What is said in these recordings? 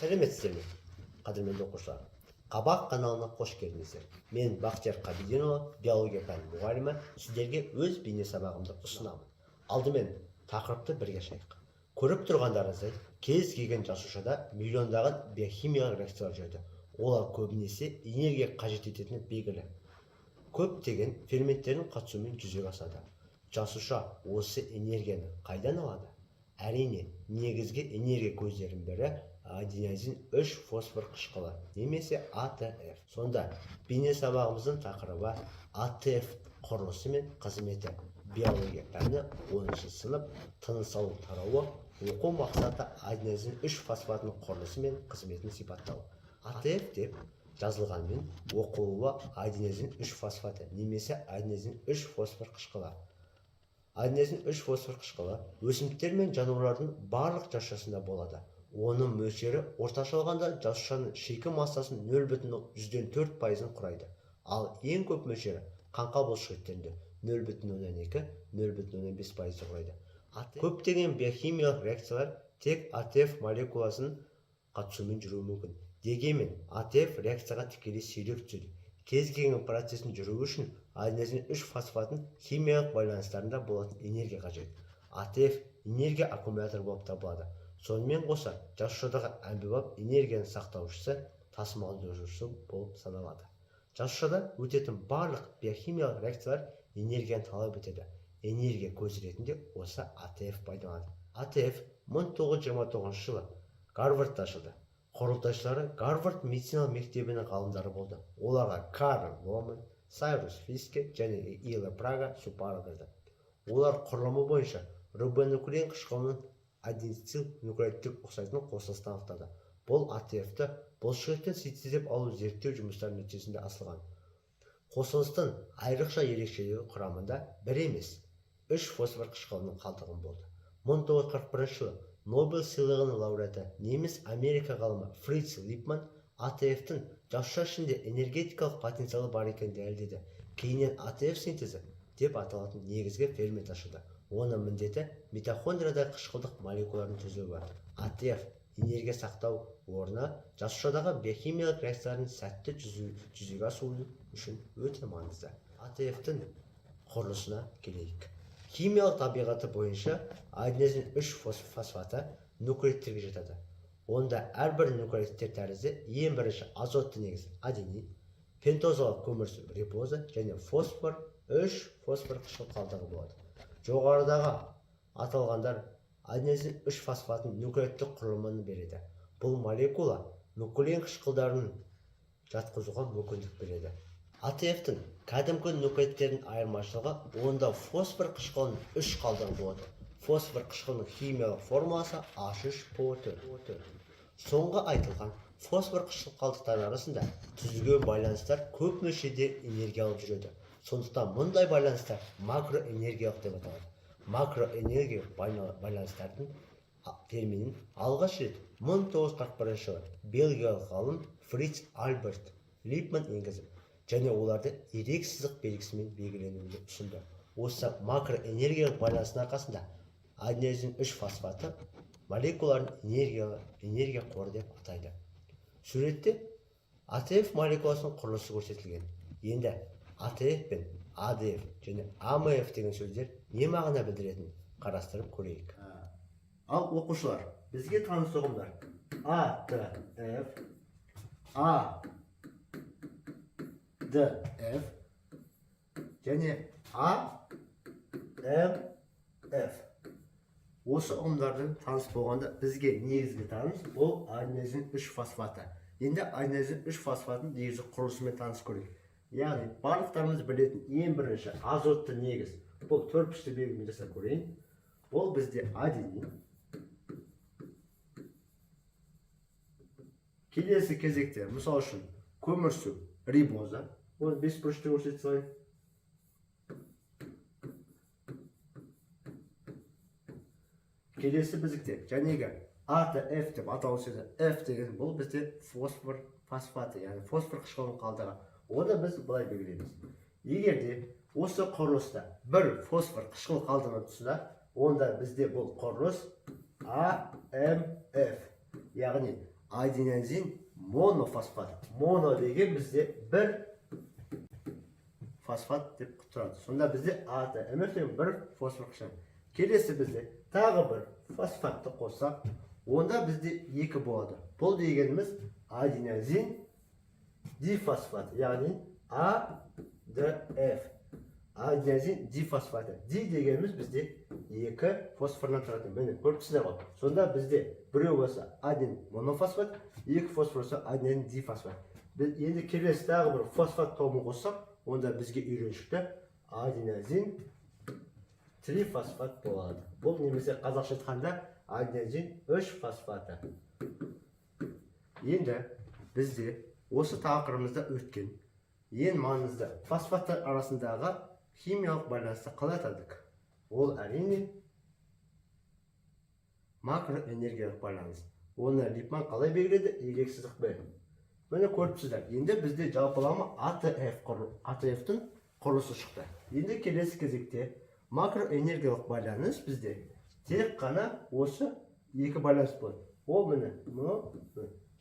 Сәлеметсіздер ме, қадірменді оқушылар! Қабақ каналына қош келдіңіздер. Мен Бақтияр Қабиденұлы, биология пәні мұғалімі, сіздерге өз бейне сабағымды ұсынамын. Алдымен тақырыпты бірге ашайық. Көріп тұрғандарыңыздай, кез келген жасушада миллиондаған биохимиялық реакциялар жүреді. Олар көбінесе энергия қажет ететіні белгілі. Көптеген ферменттердің қатысуымен жүзеге асады. Жасуша осы энергияны қайдан алады? Әрине, негізгі энергия көздерінің бірі аденозин 3 фосфор қышқылы немесе АТФ. Сонда бейне сабағымыздың тақырыбы АТФ құрылысы мен қызметі. Биология пәні, 10 сынып, тыныс алу тарауы, оқу мақсаты: аденозин 3 фосфатының құрылысы мен қызметін сипаттау. АТФ деп жазылғанымен, оқылуы аденозин 3 фосфаты немесе аденозин 3 фосфор қышқылы. Аденозин 3 фосфор қышқылы өсімдіктер мен жануарлардың барлық жасушасында болады. Оның мөлшері орташа алғанда жасушаның шикі массасының 0,04%-ын құрайды. Ал ең көп мөлшері қаңқа бұлшықеттерінде, 0,2-0,5%-ды құрайды. Көптеген биохимиялық реакциялар тек АТФ молекуласының қатысуымен жүруі мүмкін. Дегенмен АТФ реакцияға тікелей сирек түседі. Кез келген процестің жүруі үшін аденозин 3 фосфатының химиялық байланыстарында болатын энергия қажет. АТФ энергия аккумуляторы болып табылады. Сонымен қоса жасушадағы әмбебап энергияны сақтаушысы, тасымалдаушысы болып саналады. Жасушада өтетін барлық биохимиялық реакциялар энергияны талап етеді. Энергия көзі ретінде осы АТФ пайдаланады. АТФ 1929 жылы Гарвардта ашылды. Құрылтайшылары Гарвард медициналық мектебінің ғалымдары болды. Оларға Карл Ломан, Сайрус Фиске және Ила Прага Супаро кірді. Олар құрылымы бойынша рибонуклеин қышқылының аденозин нуклеотидке ұқсайтын қосылысын анықтады. Бұл АТФ-ты бұлшықеттен синтездеп алу зерттеу жұмыстарының нәтижесінде ашылған. Қосылыстың айрықша ерекшелігі құрамында бір емес, үш фосфор қышқылының қалдығы болды. 1941 жылы Нобель сыйлығының лауреаты, неміс америка ғалымы Фриц Липман АТФ-тің жасуша ішінде энергетикалық потенциалы бар екенін дәлелдеді. Кейіннен АТФ синтезі деп аталатын негізгі фермент ашылды. Оның міндеті митохондриядағы қышқылдық молекулалардың түзілуі. АТФ энергия сақтау орны жасушадағы биохимиялық реакциялардың сәтті жүзеге асуы үшін өте маңызды. АТФ-тің құрылысына келейік. Химиялық табиғаты бойынша аденозин 3 фосфаты нуклеотидтерге жатады. Онда әрбір нуклеотидтер тәрізді ең бірінші азотты негіз аденин, пентозалық көмірсу рибоза және фосфор 3 фосфор қышқыл қалдығы болады. Жоғарыдағы аталғандар аденозин 3 фосфатының нуклеотидтік құрылымын береді. Бұл молекула нуклеин қышқылдарын жатқызуға мүмкіндік береді. АТФ-тің кәдімгі нуклеотидтердің айырмашылығы: онда фосфор қышқылының үш қалдығы болады. Фосфор қышқылының химиялық формуласы H3PO4. Соңғы айтылған фосфор қышқыл қалдықтары арасында түзілген байланыстар көп мөлшерде энергия алып жүреді. Сондықтан мұндай байланыстар макроэнергиялық деп аталады. Макроэнергиялық байланыстардың терминін алғаш рет 1941 жылы бельгиялық ғалым Фриц Альберт Липман енгізіп және оларды ирек сызық белгісімен белгіленуін ұсынды. Осы макроэнергиялық байланыстың арқасында аденозин 3 фосфаты молекулаларын энергия қоры деп атайды. Суретте АТФ молекуласының құрылысы көрсетілген. Енді АТФ пен АДФ және АМФ деген сөздер не мағына білдіретінін қарастырып көрейік. Ал, оқушылар, бізге таныс ұғымдар АТФ, АДФ және АМФ. Осы ұғымдардың таныс болғанда, бізге негізгі таныс бұл аденозин 3 фосфаты. Енді аденозин 3 фосфатының негізгі құрылысымен таныс көрейік. Яғни барлықтарымыз білетін ең бірінші азотты негіз, бұл төртбұрышты белгімен жасап көрейін, бұл бізде аденин. Келесі кезекте, мысал үшін, көмірсу рибоза, оны бес бұрышты көрсете салайын. Келесі біздікте жәнегі АТФ деп аталушы еді. F деген бұл бізде фосфор фосфаты, яғни фосфор қышқылының қалдығы. Оны біз былай белгілейміз: егер де осы құрылыста бір фосфор қышқыл қалдығының тұсында, онда бізде бұл құрылыс АМФ, яғни Аденозин монофосфат. Моно деген бізде бір фосфат деп тұрады. Сонда бізде АТМФ деген бір фосфор қышқылы. Келесі бізде тағы бір фосфатты қоссақ, онда бізде екі болады. Бұл дегеніміз аденозин дифосфат, яғни АДФ. Аденозин дифосфаты. Ди дегеніміз бізде екі фосфордан тұратын. Міне, көріп тұрсыздар ғой. Сонда бізде біреу болса аденин монофосфат, екі фосфор болса аденин дифосфат. Біз енді келесі тағы бір фосфат тобын қоссақ, онда бізге үйреншікті аденозин трифосфат болады. Бұл немесе қазақша айтқанда аденозин 3 фосфаты. Енді бізде осы тақырыбымызда өткен ең маңызды фосфаттар арасындағы химиялық байланысты қалай атадық? Ол, әрине, макроэнергиялық байланыс. Оны Липман қалай белгіледі? Ерек сызық Б. Міне, көріп тұрсыздар. Енді бізде жалпылама АТФ АТФ-тің құрылысы шықты. Енді келесі кезекте макроэнергиялық байланыс бізде тек қана осы екі байланыс болады. Ол, міне, мынау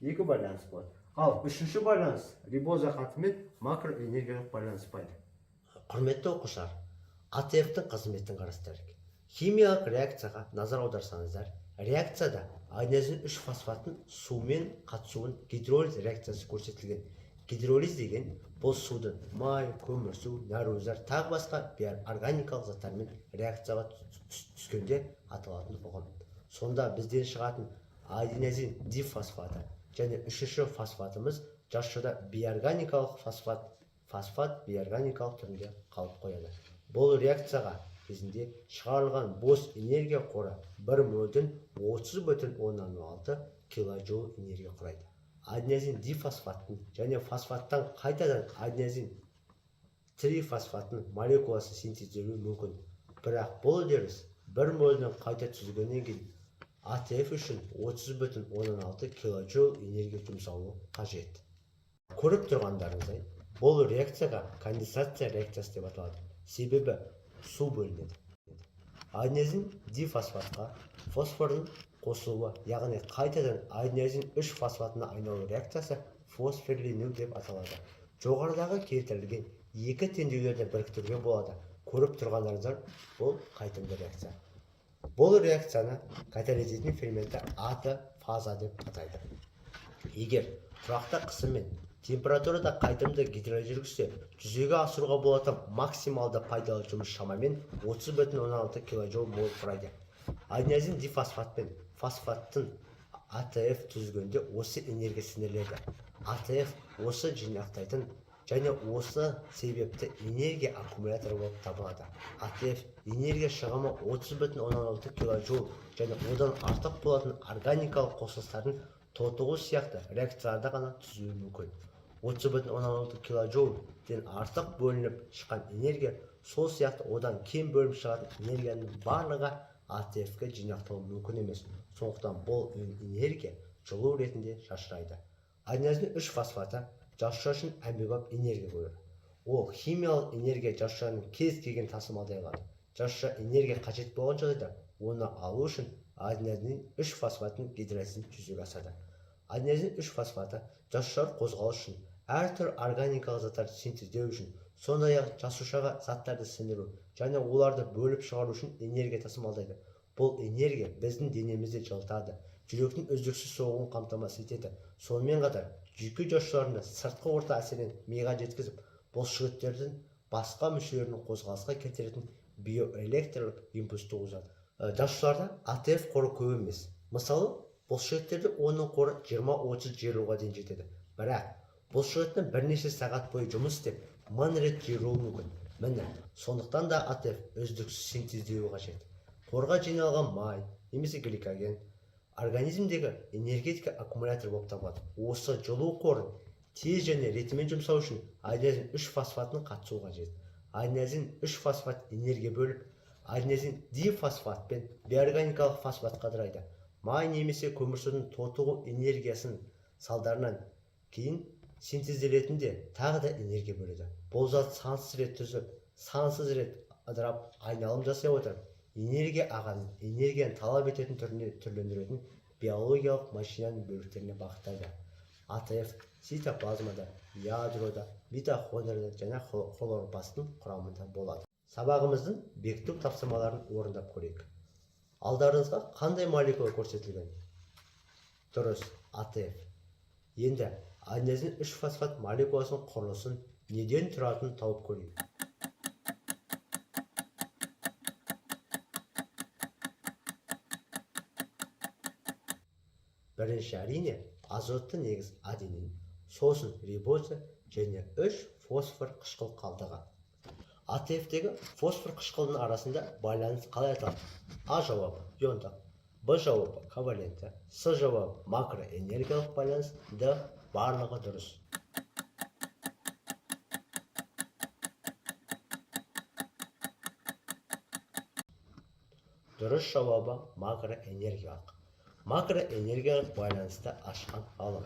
екі байланыс болады. Ал үшінші байланыс рибоза қантымен макроэнергиялық байланыспайды. Құрметті оқушылар, АТФ-тің қызметін қарастырайық. Химиялық реакцияға назар аударсаңыздар, реакцияда аденозин 3 фосфаттың сумен қатысуын гидролиз реакциясы көрсетілген. Гидролиз деген бұл судың май, көмірсу, нәруыздар, тағы басқа органикалық заттармен реакцияға түскенде аталатын ұғым. Сонда бізден шығатын аденозин дифосфаты және үшінші фосфатымыз жасушада бейорганикалық фосфат, фосфат бейорганикалық түрінде қалып қояды. Бұл реакцияға кезінде шығарылған бос энергия қоры бір мөлден 30,6 килоджоул энергия құрайды. Аденозин дифосфаттың және фосфаттан қайтадан аденозин трифосфаттың молекуласы синтезделуі мүмкін. Бірақ бұл үдеріс бір мөлден қайта түзілгеннен кейін АТФ үшін 30,6 килоджоул энергия жұмсалуы қажет. Көріп тұрғандарыңыздай, бұл реакцияға конденсация реакциясы деп аталады, себебі су бөлінеді. Аденозин дифосфатқа фосфордың қосылуы, яғни қайтадан аденозин 3 фосфатына айналу реакциясы фосфорлену деп аталады. Жоғарыдағы келтірілген екі теңдеулерді біріктіруге болады. Көріп тұрғандарыңыздар, бұл қайтымды реакция. Бұл реакцияны катализдейтін ферментті АТФаза деп атайды. Егер тұрақты қысым мен температурада қайтымды гидролиз жүргізсе, жүзеге асыруға болатын максималды пайдалы жұмыс шамамен 30,6 килоджоул мол құрайды. Аденозин дифосфат пен фосфаттың АТФ түзгенде осы энергия сіңіріледі. АТФ осы жинақтайтын және осы себепті энергия аккумуляторы болып табылады. АТФ энергия шығымы 30,6 килоджоул және одан артық болатын органикалық қосылыстардың тотығу сияқты реакцияларда ғана түзілуі мүмкін. 30,6 килоджоулден артық бөлініп шыққан энергия, сол сияқты одан кем бөлініп шығатын энергияның барлығы АТФ-ке жинақталуы мүмкін емес. Сондықтан бұл энергия жылу ретінде шашырайды. Аденозин 3 фосфаты жасуша үшін әмбебап энергия көзі. Ол химиялық энергия жасушаның кез келген тасымалдай алады. Жасуша энергия қажет болған жағдайда оны алу үшін аденозин 3 фосфаттың гидролизін жүзеге асады. Аденозин 3 фосфаты жасушалар қозғалыс үшін, әртүрлі органикалық заттарды синтездеу үшін, сондай ақ жасушаға заттарды сіңіру және оларды бөліп шығару үшін энергия тасымалдайды. Бұл энергия біздің денемізді жылытады, жүректің үздіксіз соғуын қамтамасыз етеді. Сонымен қатар жүйке жасушаларында сыртқы орта әсерін миға жеткізіп, бұлшықеттердің басқа мүшелерін қозғалысқа келтіретін биоэлектрлік импульс туғызады. Жасушаларда АТФ қоры көп емес. Мысалы, бұлшықеттерде оның қоры 20-30 жиырылуға дейін жетеді. Бірақ бұлшықеттің бірнеше сағат бойы жұмыс істеп, 1000 рет жиырылуы мүмкін. Міне, сондықтан да АТФ үздіксіз синтездеуі қажет. Қорға жиналған май немесе гликоген организмдегі энергетика аккумуляторы болып табылады. Осы жылу қорын тез және ретімен жұмсау үшін аденозин 3 фосфатының қатысуы қажет. Аденозин 3 фосфат энергия бөліп, аденозин дифосфат пен бейорганикалық фосфатқа ыдырайды. Май немесе көмірсудың тотығу энергиясының салдарынан кейін синтезделетінде тағы да энергия бөледі. Бұл зат сансыз рет түзіп, сансыз рет ыдырап, айналым жасай отырып, энергия ағынын энергияны талап ететін түріне түрлендіретін. биологиялық машинаның бөліктеріне бағыттайды. АТФ цитоплазмада, ядрода, митохондрияда және хлоропласттың құрамында болады. Сабағымыздың бекіту тапсырмаларын орындап көрейік. Алдарыңызға қандай молекула көрсетілген? Дұрыс, АТФ. Енді аденозин 3-фосфат молекуласының құрылысын неден тұратынын тауып көрейік. Бірінші, әрине, азотты негіз аденин, сосын рибоза және 3 фосфор қышқыл қалдығы. АТФ-тегі фосфор қышқылының арасында байланыс қалай аталады? А жауабы иондық, Б жауабы ковалентті, С жауабы макроэнергиялық байланыс, Д барлығы дұрыс. Дұрыс жауабы макроэнергиялық. Макроэнергиялық байланысты ашқан ғалым.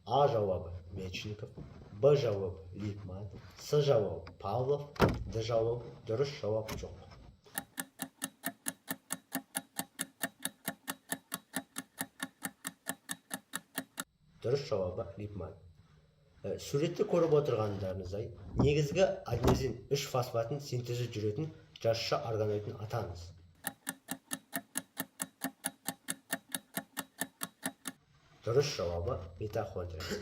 А жауабы Мечников, Б жауабы Липман, С жауабы Павлов, Д жауабы дұрыс жауап жоқ. Дұрыс жауабы Липман. Суретті көріп отырғандарыңыздай, негізгі аденозин 3-фосфатын синтезі жүретін жасуша органоидын атаңыз. Дұрыс жауабы митохондрия.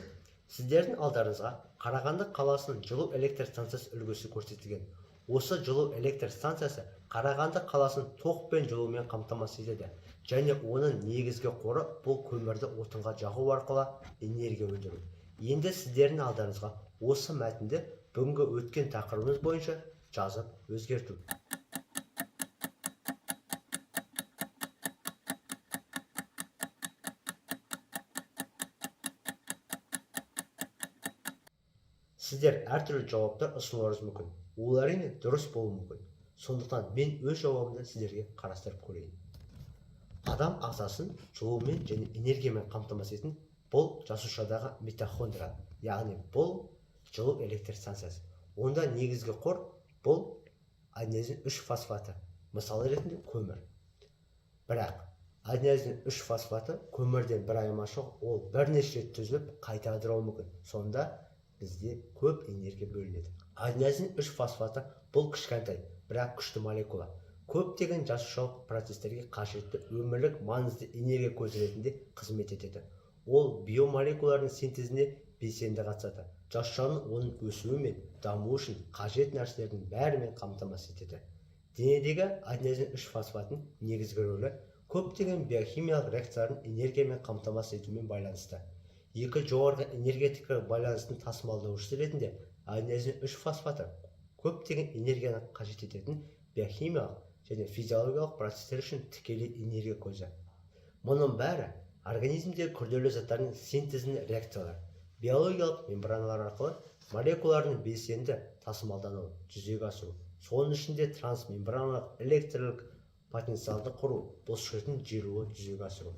Сіздердің алдарыңызға Қарағанды қаласының жылу электр станциясы үлгісі көрсетілген. Осы жылу электр станциясы Қарағанды қаласын тоқ пен жылумен қамтамасыз етеді және оның негізгі қоры бұл көмірді отынға жағу арқылы энергия өндіру. Енді сіздердің алдарыңызға осы мәтінді бүгінгі өткен тақырыбымыз бойынша жазып өзгерту. Сіздер әртүрлі жауаптар ұсынуларыңыз мүмкін. Ол әрине дұрыс болуы мүмкін. Сондықтан мен өз жауабымды сіздерге қарастырып көрейін. Адам ағзасын жылумен және энергиямен қамтамасыз ететін бұл жасушадағы митохондрия, яғни бұл жылу электр станциясы. Онда негізгі қор бұл аденозин 3-фосфаты, мысал ретінде көмір. Бірақ аденозин 3-фосфаты көмірден бір айырмашылығы, ол бірнеше рет түзіліп қайта ыдырауы мүмкін. Сонда бізде көп энергия бөлінеді. Аденозин 3-фосфаты бұл кішкентай, бірақ күшті молекула. Көптеген жасушалық процестерге қажетті өмірлік маңызды энергия көзі ретінде қызмет етеді. Ол биомолекулалардың синтезіне белсенді қатысады. Жасушаның оның өсуі мен дамуы үшін қажет нәрселердің бәрімен қамтамасыз етеді. Денедегі аденозин 3-фосфатының негізгі рөлі көптеген биохимиялық реакциялардың энергиямен қамтамасыз етумен байланысты. Екі жоғарғы энергетикалық байланыстың тасымалдаушысы ретінде аденозин 3-фосфаты көптеген энергияны қажет ететін биохимиялық және физиологиялық процестер үшін тікелей энергия көзі. Мұның бәрі организмдегі күрделі заттардың синтезінің реакциялары, биологиялық мембраналар арқылы молекулалардың белсенді тасымалдануы жүзеге асыру, соның ішінде трансмембраналық электрлік потенциалды құру, бұлшықеттің жиырылуы жүзеге асыру.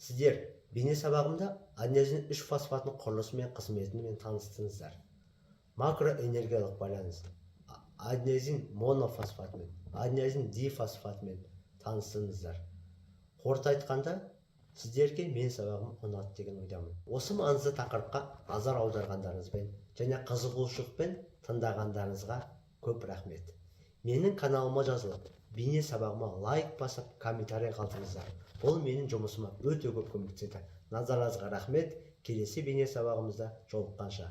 Сіздер бейне сабағымда аденозин 3-фосфатының құрылысы мен қызметімен таныстыңыздар. Макроэнергиялық байланыс аденозин монофосфатымен, аденозин дифосфатымен таныстыңыздар. Қорыта айтқанда, сіздерге мен сабағым ұнады деген ойдамын. Осы маңызды тақырыпқа назар аударғандарыңызбен және қызығушылықпен тыңдағандарыңызға көп рахмет. Менің каналыма жазылып, бейне сабағыма лайк басып, комментарий қалдырыңыздар. Бұл менің жұмысыма өте көп көмектеседі. Назарыңызға рахмет. Келесі бейне сабағымызда жолыққанша.